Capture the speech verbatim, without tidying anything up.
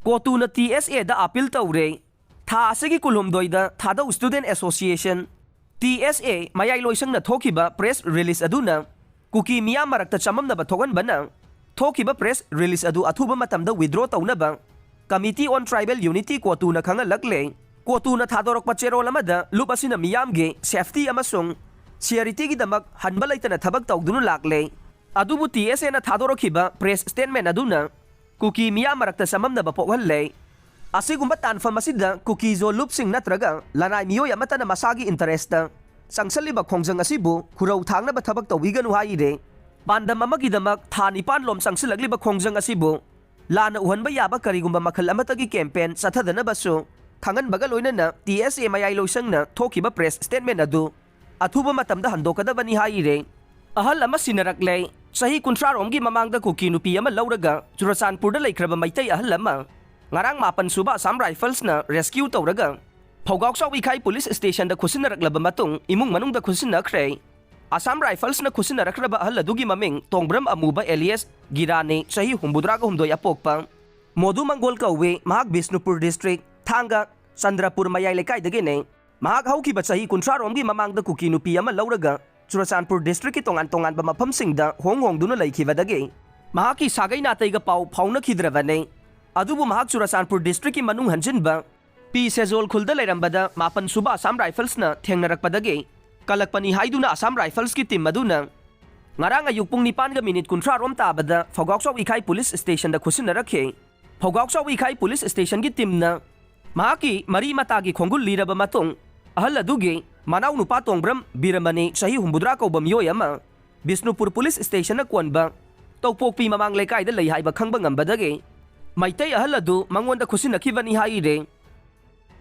ꯀꯣꯇꯨꯅ T ꯑꯦꯁ ꯑꯦꯗ appeal ꯇꯧꯔꯦ꯫ ꯊꯥ ꯑꯁꯤꯒꯤ ꯀꯨꯟꯍꯨꯝꯗꯣꯏꯗ ꯊꯥꯗꯧ ꯁ꯭ꯇꯨꯗꯦꯟꯠ ꯑꯦꯁꯣꯁꯤꯌꯦꯁꯟ, ꯇꯤ ꯑꯦꯁ ꯑꯦ, ꯃꯌꯥꯏ ꯂꯣꯏꯁꯪꯅ ꯊꯣꯛꯈꯤꯕ ꯄ꯭ꯔꯦꯁ ꯔꯤꯂꯤꯖ ꯑꯗꯨꯅ ꯀꯨꯀꯤ ꯃꯤꯌꯥꯝ ꯃꯔꯛꯇ ꯆꯃꯝꯅꯕ ꯊꯣꯛꯍꯟꯕꯅ ꯊꯣꯛꯈꯤꯕ ꯄ꯭ꯔꯦꯁ ꯔꯤꯂꯤꯖ ꯑꯗꯨ ꯑꯊꯨꯕ ꯃꯇꯝꯗ ꯋꯤꯗ꯭ꯔꯣ ꯇꯧꯅꯕ Committee on Tribal Unity ꯀꯣꯇꯨꯅ ꯈꯪꯍꯜꯂꯛꯂꯦ꯫ ꯀꯣꯇꯨꯅ ꯊꯥꯗꯣꯔꯛꯄ ꯆꯦꯔꯣꯜ ꯑꯃꯗ ꯂꯨꯞ ꯑꯁꯤꯅ ꯃꯤꯌꯥꯝꯒꯤ ꯁꯦꯐꯇꯤ ꯑꯃꯁꯨꯡ ꯁꯤꯀ꯭ꯌꯨꯔꯤꯇꯤꯒꯤꯗꯃꯛ ꯍꯟꯕ ꯂꯩꯇꯅ ꯊꯕꯛ ꯇꯧꯗꯨꯅ ꯂꯥꯛꯂꯦ꯫ ꯑꯗꯨꯕꯨ ꯇꯤ ꯑꯦꯁ ꯑꯦꯅ ꯊꯥꯗꯣꯔꯛꯈꯤꯕ ꯄ꯭ꯔꯦꯁ ꯁ꯭ꯇꯦꯠꯃꯦꯟꯠ ꯑꯗꯨꯅ ꯀꯨꯀꯤ ꯃꯤꯌꯥꯝ ꯃꯔꯛꯇ ꯆꯃꯝꯅꯕ ꯄꯣꯛꯍꯜꯂꯦ꯫ ꯑꯁꯤꯒꯨꯝꯕ ꯇꯥꯟꯐꯝ ꯑꯁꯤꯗ ꯀꯨꯀꯤꯖꯣ ꯂꯨꯞꯁꯤꯡ ꯅꯠꯇ꯭ꯔꯒ ꯂꯅꯥꯏ ꯃꯤꯑꯣꯏ ꯑꯃꯠꯇꯅ ꯃꯁꯥꯒꯤ ꯏꯟꯇꯔꯦꯁꯇ ꯆꯪꯁꯤꯜꯂꯤꯕ ꯈꯣꯡꯖꯪ ꯑꯁꯤꯕꯨ ꯈꯨꯔꯧ ꯊꯥꯡꯅꯕ ꯊꯕꯛ ꯇꯧꯕꯤꯒꯅꯨ ꯍꯥꯏꯔꯦ꯫ ꯄꯥꯟꯗꯝ ꯑꯃꯒꯤꯗꯃꯛ ꯊꯥ ꯅꯤꯄꯥꯟ ꯂꯣꯝ ꯆꯪꯁꯤꯜꯂꯛꯂꯤꯕ ꯈꯣꯡꯖꯪ ꯑꯁꯤꯕꯨ ꯂꯥꯟꯅ ꯎꯍꯟꯕ ꯌꯥꯕ ꯀꯔꯤꯒꯨꯝꯕ ꯃꯈꯜ ꯑꯃꯠꯇꯒꯤ ꯀꯦꯝꯄꯦꯟ ꯆꯠꯊꯗꯅꯕꯁꯨ ꯈꯪꯍꯟꯕꯒ ꯂꯣꯏꯅꯅ ꯇꯤ ꯑꯦꯁ ꯑꯦ ꯃꯌꯥꯏ ꯂꯣꯏꯁꯪꯅ ꯊꯣꯛꯈꯤꯕ ꯄ꯭ꯔꯦꯁ ꯁ꯭ꯇꯦꯠꯃꯦꯟꯠ ꯑꯗꯨ ꯑꯊꯨꯕ ꯃꯇꯝꯗ ꯍꯟꯗꯣꯛꯀꯗꯕꯅꯤ ꯍꯥꯏꯔꯦ꯫ ꯑꯍꯜ ꯑꯃ ꯁꯤꯟꯅꯔꯛꯂꯦ꯫ ꯆꯍꯤ ꯀꯨꯟꯊ꯭ꯔꯥ ꯔꯣꯝꯒꯤ ꯃꯃꯥꯡꯗ ꯀꯨꯀꯤ ꯅꯨꯄꯤ ꯑꯃ ꯂꯧꯔꯒ ꯆꯨꯔꯆꯥꯟꯄꯨꯔꯗ ꯂꯩꯈ꯭ꯔꯕ ꯃꯩꯇꯩ ꯑꯍꯜ ꯑꯃ ꯉꯔꯥꯡ ꯃꯥꯄꯟ ꯁꯨꯕ ꯑꯁꯥꯝ ꯔꯥꯏꯐꯜꯁꯅ ꯔꯦꯁꯀ꯭ꯌꯨ ꯇꯧꯔꯒ ꯐꯧꯒꯥꯎꯆꯥꯎ ꯏꯈꯥꯏ ꯄꯨꯂꯤꯁ ꯁ꯭ꯇꯦꯁꯟꯗ ꯈꯨꯠꯁꯤꯟꯅꯔꯛꯂꯕ ꯃꯇꯨꯡ ꯏꯃꯨꯡ ꯃꯅꯨꯡꯗ ꯈꯨꯠꯁꯤꯟꯅꯈ꯭ꯔꯦ꯫ ꯑꯁꯥꯝ ꯔꯥꯏꯐꯜꯁꯅ ꯈꯨꯠꯁꯤꯟꯅꯔꯛꯈ꯭ꯔꯕ ꯑꯍꯜ ꯑꯗꯨꯒꯤ ꯃꯃꯤꯡ ꯇꯣꯡꯕ꯭ꯔꯝ ꯑꯃꯨꯕ alias ꯒꯤꯔꯥꯅꯤ, ꯆꯍꯤ ꯍꯨꯝꯐꯨꯇꯔꯥꯒ ꯍꯨꯝꯗꯣꯏ ꯑꯄꯣꯛꯄ꯫ ꯃꯣꯗꯨ ꯃꯪꯒꯣꯜ ꯀꯧꯏ꯫ ꯃꯍꯥꯛ ꯕꯤꯁꯅꯨꯄꯨꯔ ꯗꯤꯁꯇ꯭ꯔꯤꯛ, ꯊꯥꯡꯒ, ꯆꯟꯗ꯭ꯔꯄꯨꯔ ꯃꯌꯥꯏ ꯂꯩꯀꯥꯏꯗꯒꯤꯅꯤ꯫ ꯃꯍꯥꯛ ꯍꯧꯈꯤꯕ ꯆꯍꯤ ꯀꯨꯟꯊ꯭ꯔꯥ ꯔꯣꯝꯒꯤ ꯃꯃꯥꯡꯗ ꯀꯨꯀꯤ ꯅꯨꯄꯤ ꯑꯃ ꯂꯧꯔꯒ ꯆꯨꯔꯆꯥꯟꯄꯨꯔ ꯗꯤꯁꯇ꯭ꯔꯤꯛꯀꯤ ꯇꯣꯉꯥꯟ ꯇꯣꯉꯥꯟꯕ ꯃꯐꯝꯁꯤꯡꯗ ꯍꯣꯡ ꯍꯣꯡꯗꯨꯅ ꯂꯩꯈꯤꯕꯗꯒꯤ ꯃꯍꯥꯛꯀꯤ ꯁꯥꯒꯩ ꯅꯥꯇꯩꯒ ꯄꯥꯎ ꯐꯥꯎꯅꯈꯤꯗ꯭ꯔꯕꯅꯤ꯫ ꯑꯗꯨꯕꯨ ꯃꯍꯥꯛ ꯆꯨꯔꯆꯥꯟꯄꯨꯔ ꯗꯤꯁꯇ꯭ꯔꯤꯛꯀꯤ ꯃꯅꯨꯡ ꯍꯟꯖꯤꯟꯕ ꯄꯤ ꯁꯦꯖꯣꯜ ꯈꯨꯜꯗ ꯂꯩꯔꯝꯕꯗ ꯃꯥꯄꯟ ꯁꯨꯕ ꯑꯁꯥꯝ ꯔꯥꯏꯐꯜꯁꯅ ꯊꯦꯡꯅꯔꯛꯄꯗꯒꯤ ꯀꯜꯂꯛꯄꯅꯤ ꯍꯥꯏꯗꯨꯅ ꯑꯁꯥꯝ ꯔꯥꯏꯐꯜꯁꯀꯤ ꯇꯤꯝ ꯑꯗꯨꯅ ꯉꯔꯥꯡ ꯑꯌꯨꯛ ꯄꯨꯡ ꯅꯤꯄꯥꯟꯒ ꯃꯤꯅꯤꯠ ꯀꯨꯟꯊ꯭ꯔꯥ ꯔꯣꯝ ꯇꯥꯕꯗ ꯐꯧꯒꯥꯎꯆꯥꯎ ꯏꯈꯥꯏ ꯄꯨꯂꯤꯁ ꯁ꯭ꯇꯦꯁꯟꯗ ꯈꯨꯠꯁꯤꯟꯅꯔꯛꯈꯤ꯫ ꯐꯧꯒꯥꯎꯆꯥꯎ ꯏꯈꯥꯏ ꯄꯨꯂꯤꯁ ꯁ꯭ꯇꯦꯁꯟꯒꯤ ꯇꯤꯝꯅ ꯃꯍꯥꯛꯀꯤ ꯃꯔꯤ ꯃꯇꯥꯒꯤ ꯈꯣꯡꯒꯨꯜ ꯂꯤꯔꯕ ꯃꯇꯨꯡ ꯑꯍꯜ ꯑꯗꯨꯒꯤ ꯃꯅꯥꯎ ꯅꯨꯄꯥ ꯇꯣꯡꯕ꯭ꯔꯝ ꯕꯤꯔꯃꯅꯤ, ꯆꯍꯤ ꯍꯨꯝꯐꯨꯇꯔꯥ ꯀꯧꯕ ꯃꯤꯑꯣꯏ ꯑꯃ ꯕꯤꯁꯅꯨꯄꯨꯔ ꯄꯨꯂꯤꯁ ꯁ꯭ꯇꯦꯁꯟꯅ ꯀꯣꯟꯕ ꯇꯧꯄꯣꯛꯄꯤ ꯃꯃꯥꯡ ꯂꯩꯀꯥꯏꯗ ꯂꯩ ꯍꯥꯏꯕ ꯈꯪꯕ ꯉꯝꯕꯗꯒꯤ ꯃꯩꯇꯩ ꯑꯍꯜ ꯑꯗꯨ ꯃꯉꯣꯟꯗ ꯈꯨꯠꯁꯤꯟꯅꯈꯤꯕꯅꯤ ꯍꯥꯏꯔꯦ꯫